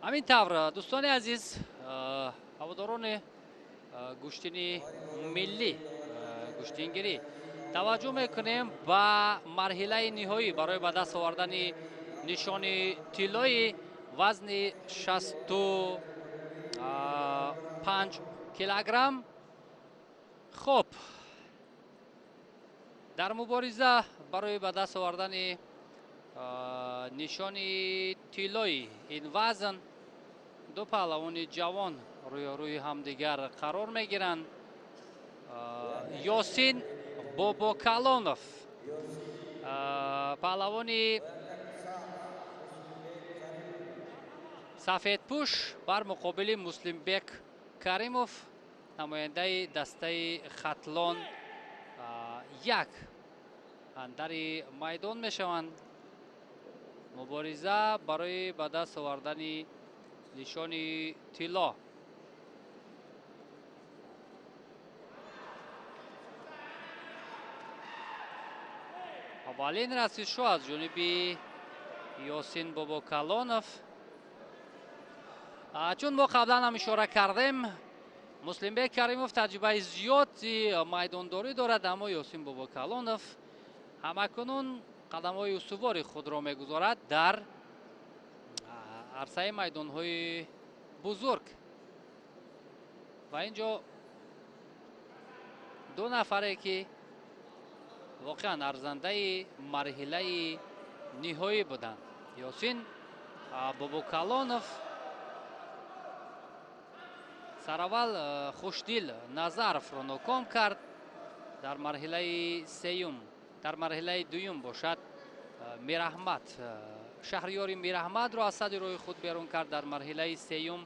Ҳамин тавр, дӯстони азиз, ҳаводорони гӯштини миллӣ, гӯштингирӣ, таваҷҷӯҳ мекунем ба марҳилаи ниҳоӣ барои ба даст овардани нишони тиллои вазни 65 килограмм. Хуб, дар мубориза барои ба даст овардани нишони тиллои ин вазн ду паҳлавони ҷавон рӯи ҳамдигар қарор мегиранд. Ёсин Бобокалонов, паҳлавони сафедпӯш, бар муқобили Муслимбек Каримов, намояндаи дастаи Хатлон як, андари майдон мешаванд. Мубориза барои ба даст овардани нишони тилло. Аввалин расишҳо аз ҷониби Ёсин Бобокалонов. Чун мо қаблан ҳам ишора кардем, Муслимбек Каримов таҷрибаи зиёди майдондорӣ дорад, аммо Ёсин Бобокалонов ҳамакунун қадамҳои устувори худро мегузорад дар арсаи майдонҳои бузург. Ва инҷо ду нафаре ки воқеан арзандаи марҳилаи ниҳоӣ буданд. Ёсин Бобокалонов сараввал Хушдил Назаровро ноком кард. Дар марҳилаи сеюм, дар марҳилаи дуюм бошад, Мираҳмад, Шаҳриёри Мираҳмадро аз сади роҳи худ берун кард. Дар марҳилаи сеюм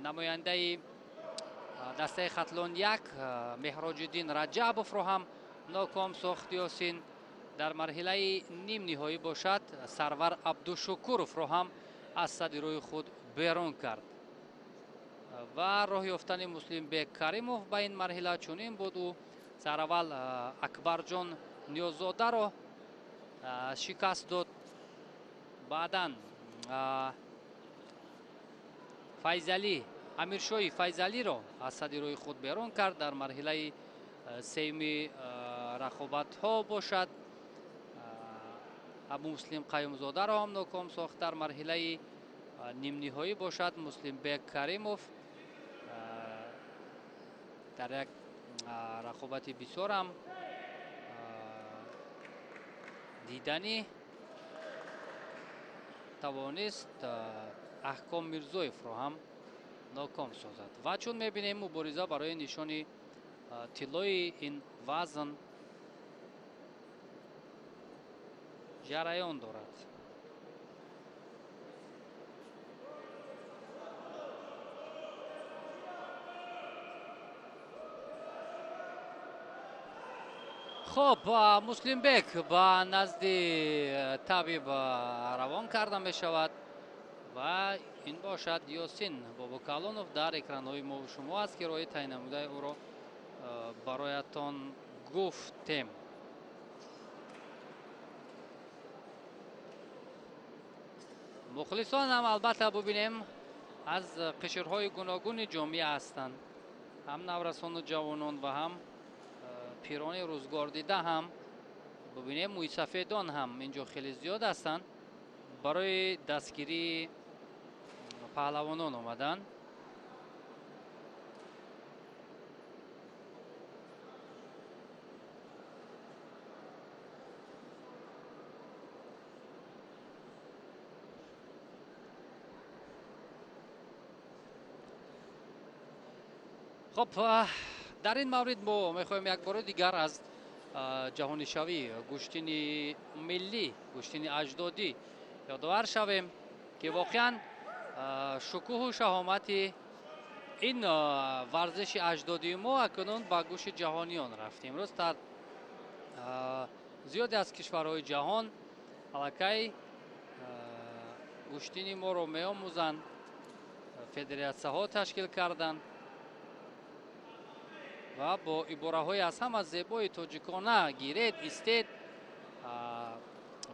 намояндаи дастаи Хатлон як, Меҳроҷиддин Раҷабовро ҳам ноком сохт Ёсин. Дар марҳилаи нимниҳоӣ бошад, Сарвар Абдушукуровро ҳам аз сади рӯи худ берун кард. Ва роҳ ёфтани Муслимбек Каримов ба ин марҳила чунин буд. Ӯ сараввал Акбарҷон Ниёззодаро шикаст дод. Баъдан Файзалӣ, Амиршоҳи Файзалиро аз сади рӯи худ берун кард. Дар марҳилаи сеюми рақобатҳо бошад, Абумуслим Қаюмзодаро ҳам ноком сохт. Дар марҳилаи нимниҳоӣ бошад, Муслимбек Каримов дар як рақобати бисёрам диданӣ тавонист Аҳком Мирзоевро ҳам ноком созад. Ва чун мебинем, мубориза барои нишони тиллои ин вазн ҷараён дорад. Хуб, Муслимбек ба назди табиб равон карда мешавад ва ин бошад Ёсин Бобокалонов дар экранҳои мо шумо аст, ки роҳи таъин намудаи ӯро бароятон гуфтем. Мухлисон ҳам албатта бубинем аз қишрҳои гуногуни ҷомеа ҳастанд, ҳам наврасону ҷавонон ва ҳам пирони рӯзгордида ҳам бубинем, мӯйсафедон ҳам инҷо хеле зиёд ҳастанд, барои дастгирии паҳлавонон омаданд. Хуб, дар ин маврид мо мехоҳем як бори дигар аз ҷаҳонишавӣ гӯштини миллӣ, гӯштини аҷдодӣ ёдовар шавем, ки воқеан шукӯҳу шаҳомати ин варзиши аҷдодии мо акнун ба гӯши ҷаҳониён рафт. Имрӯз дар зиёде аз кишварҳои ҷаҳон аллакай гӯштини моро меомӯзанд, федератсияҳо ташкил карданд ва бо ибораҳои аз ҳама зебои тоҷикона гиред, истед,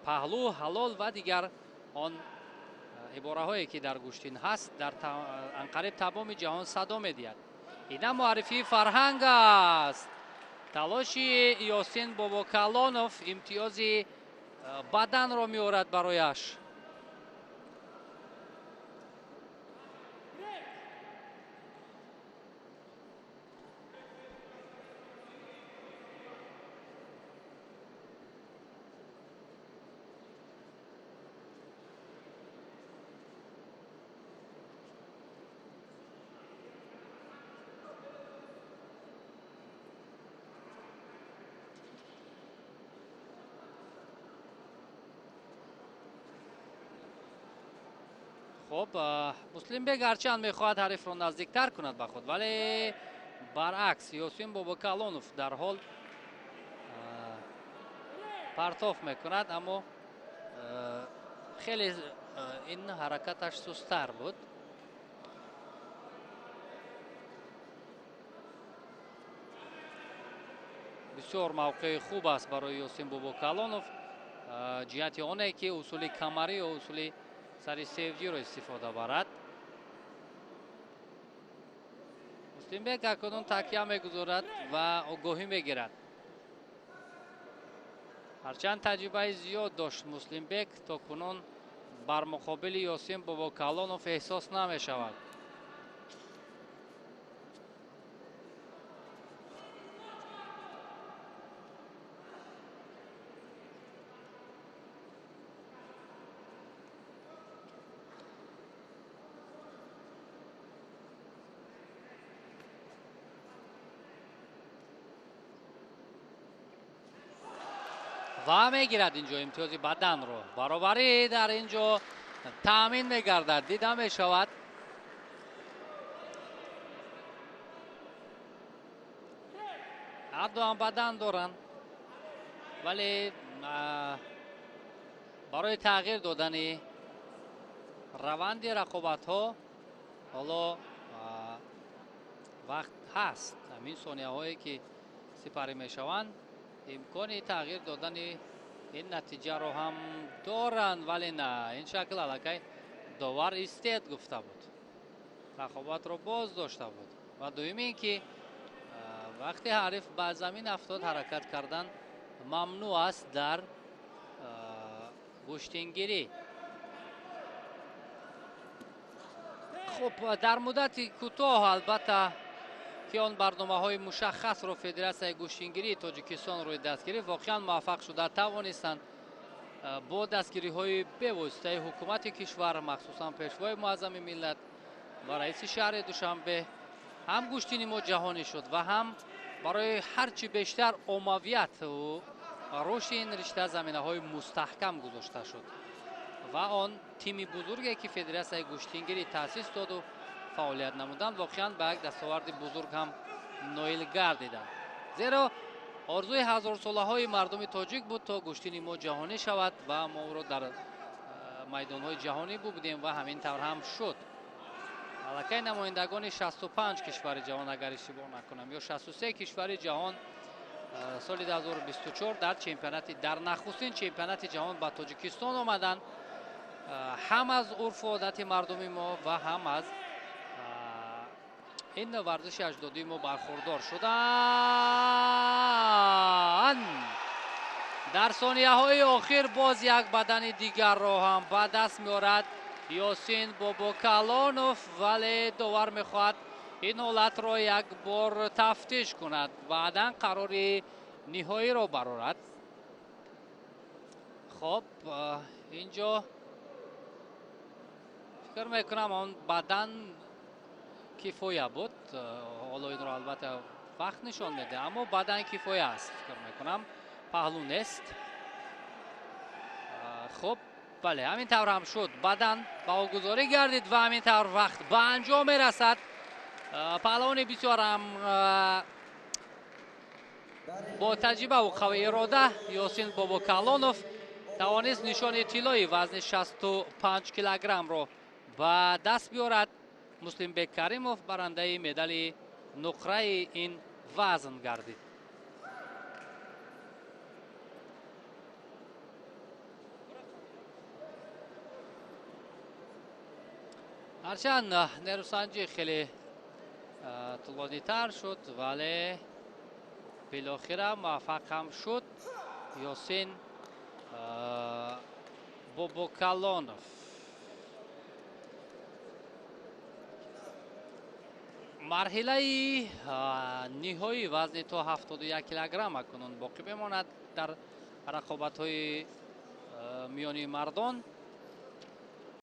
паҳлӯ, ҳалол ва дигар он ибораҳое ки дар гӯштин ҳаст дар анқариб тамоми ҷаҳон садо медиҳад. Ина муаррифии фарҳанг аст. Талоши Ёсин Бобокалонов имтиёзи баданро меорад барояш. Хуб, Муслимбек ҳарчанд мехоҳад ҳарифро наздиктар кунад ба худ, вале баръакс Ёсин Бобокалонов дарҳол партоф мекунад, аммо хеле ин ҳаракаташ сусттар буд. Бисёр мавқеи хуб аст барои Ёсин Бобокалонов, ҷиҳати оне ки усули камарӣ ё усули сари севҷиро истифода барад. Муслимбек акнун такя мегузорад ва огоҳӣ мегирад. Ҳарчанд таҷрибаи зиёд дошт Муслимбек, то кунун бар муқобили Ёсин Бобокалонов эҳсос намешавад. Ва мегирад инҷо имтиёзи баданро. Баробарӣ дар инҷо таъмин мегардад, дида мешавад. Ҳар дуам бадан доранд, вале барои тағйир додани раванди рақобатҳо ҳоло вақт ҳаст. Ҳамин сонияҳое ки сипарӣ мешаванд имкони тағйир додани ин натиҷаро ҳам доранд, вале на ин шакл аллакай довар истед гуфта буд, рақобатро боз дошта буд. Ва дуюм ин ки вақте ҳариф ба замин афтод, ҳаракат кардан мамнӯъ аст дар гӯштингирӣ. Хуб, дар муддати кӯтоҳ албатта ки он барномаҳои мушаххасро Федератсияи гӯштингирии Тоҷикистон рӯи даст гирифт, воқеан муваффақ шуда тавонистанд бо дастгириҳои бевоситаи ҳукумати кишвар, махсусан пешвои муаззами миллат ва раиси шаҳри Душанбе, ҳам гӯштини мо ҷаҳонӣ шуд ва ҳам барои ҳарчи бештар оммавият рушди ин ришта заминаҳои мустаҳкам гузошта шуд ва он тими бузурге ки Федератсияи гӯштингирӣ таъсис доду фаъолият намуданд, воқеан ба як дастоварди бузург ҳам ноил гардиданд. Зеро орзуи ҳазорсолаҳои мардуми тоҷик буд то гӯштини мо ҷаҳонӣ шавад ва мо ӯро дар майдонҳои ҷаҳонӣ бубинем ва ҳамин тавр ҳам шуд. Аллакай намояндагони 65 кишвари ҷаҳон, агар иштибоҳ накунам, ё 63 кишвари ҷаҳон соли 2024 дар чемпионати дар нахустин чемпионати ҷаҳон ба Тоҷикистон омаданд, ҳам аз урфу одати мардуми мо ва ҳам аз ин варзиши аҷдодии мо бархурдор шуданд. Дар сонияҳои охир боз як бадани дигарро ҳам ба даст меорад Ёсин Бобокалонов, вале довар мехоҳад ин ҳолатро як бор тафтиш кунад, баъдан қарори ниҳоиро барорад. Хоб, инҷо фикр мекунам он бадан кифоя буд. Ҳоло инро албатта вақт нишон медиҳад, аммо бадан кифоя аст, фикр мекунам, паҳлӯ нест. Хуб, бале, ҳамин тавр ҳам шуд. Бадан баҳогузорӣ гардид ва ҳамин тавр вақт ба анҷом мерасад. Паҳлавони бисёр ҳам бо таҷрибаву қавии ирода Ёсин Бобокалонов тавонист нишони тиллои вазни 65 килограммро ба даст биёрад. Муслимбек Каримов барандаи медали нуқраи ин вазн гардид. Ҳарчанд нерӯсанҷӣ хеле тӯлонитар шуд, вале билохира муваффақ ҳам шуд Ёсин Бобокалонов. Марҳилаи ниҳоии вазни то 71 килограмм акнун боқӣ мемонад дар рақобатҳои миёни мардон.